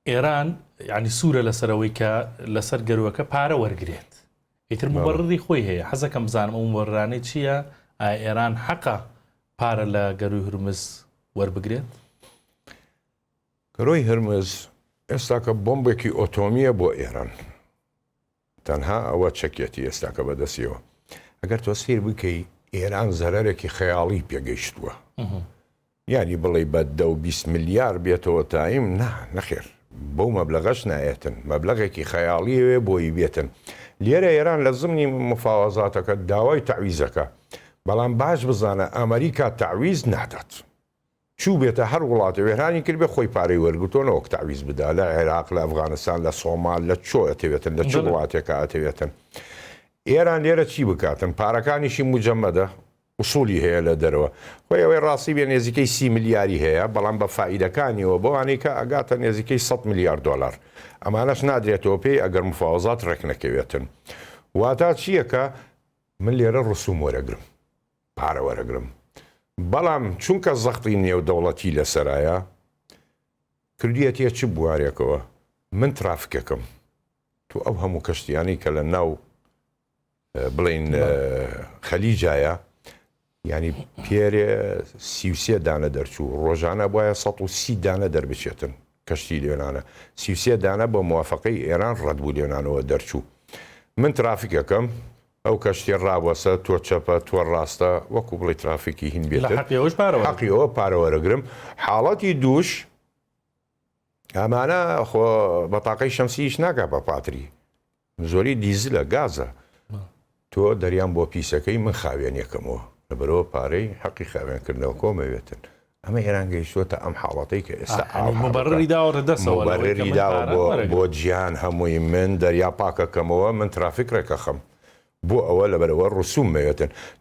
ئێران یانی سوورە لەسەر ئەوەی کە لەسەر گەرووەکە پارە وەرگرێت. ئیتر موبەڕری خۆی هەیە. حەزەکەم بزانم ئەو موبەڕرانەی چییە؟ ئایا ئێران حەقە پارە لە گەرووی هورمز وەربگرێت؟ گەرووی هورمز ئێستاکە بۆمبێکی ئۆتۆمییە بۆ ئێران. تەنها ئەوە چەکیەتی ئێستاکە بەدەستیەوە. ئەگەر تۆ سەیر بکەی ئێران زەرەرێکی خەیاڵی پێگەیشتووە. یانی بڵێی بە دە و 20 ملیار بێتەوە تایم نا نەخێر بەو مەبلەغەش نایەتن مەبلەغێکی خەیاڵیەوێ بۆی بێتن. لێرە ئێران لە زمنی مفاوەزاتەکە داوای تەعویزەکە بەڵام باش بزانە ئەمریکا تەعویز نادات. چووبێتە هەر وڵاتێ وێرانی کردبێ خۆی پارەی وەرگرتووە نەوەک تەعویز بدا لە عێراق لە ئەفغانستان لە سۆمال لە چۆ ئەتەوێتن لە چ وڵاتێکا ئەتەوێتن ئێران لێرە چی بکاتن پارەکانیشی مجەمەدە ئوسولی هەیە لە دەرەوە خۆی ئەوەی ڕاستی بێ نێزیکەی سی ملیاری هەیە بەڵام بە فائیدەکانیەوە بەوانەی کە ئەگاتە نێزیکەی 100 ملیار دۆلار ئەمانەش نادرێتەوە پێی ئەگەر مفاوەزات ڕێک نەکەوێتن واتا چییەکە من لێرە ڕسوم وەرەگرم پارە وەرەگرم بەڵام چونکە زەختی نێودەوڵەتی لەسەرایە کردویەتیە چ بوارێکەوە من ترافکەکەم تۆ ئەو هەموو کەشتیانەی کە لە ناو بڵین خەلیجایە ینی پێرێ 33 دانە دەرچوو ڕۆژانە وایە 130 دانە دەربچێتن کەشتی لێنانە 33 دانە بە موافقەی ئێران ڕەتبوو لێنانەوە دەرچوو من ترافیکەکەم ئەو کەشتیە ڕابوەسە تۆ چەپە تۆ ڕاستە وەکو بڵێی ترافیکی هین لە بێتن حەقی ئەوش پارە وەرەگرم. حەقی ئەوە پارە وەرەگرم حاڵەتی دووش ئەمانە خۆ بەتاقەی شەمسی ئیش ناکا بە پاتری زۆری دیزلە گازە تۆ دەریان بۆ پیسەکەی من خاوێنیەکەمەوە لەبەرەوە پارەی حەقی خاوێنکردنەوە کۆمەوێتن ئەمە ئێران گەیشتووەتە ئەم حاڵەتەی کە ئێستا ئاوها بکات. موبەڕری داوەتە دەستەوە لەوەی کە موبەڕری من داوە پارە بۆ وەرەگرم. بۆ جیهان هەمووی من دەریا پاکەکەمەوە من ترافیک ڕێکەخەم بۆ ئەوە لەبەرئەوە ڕسوم مەوێتن.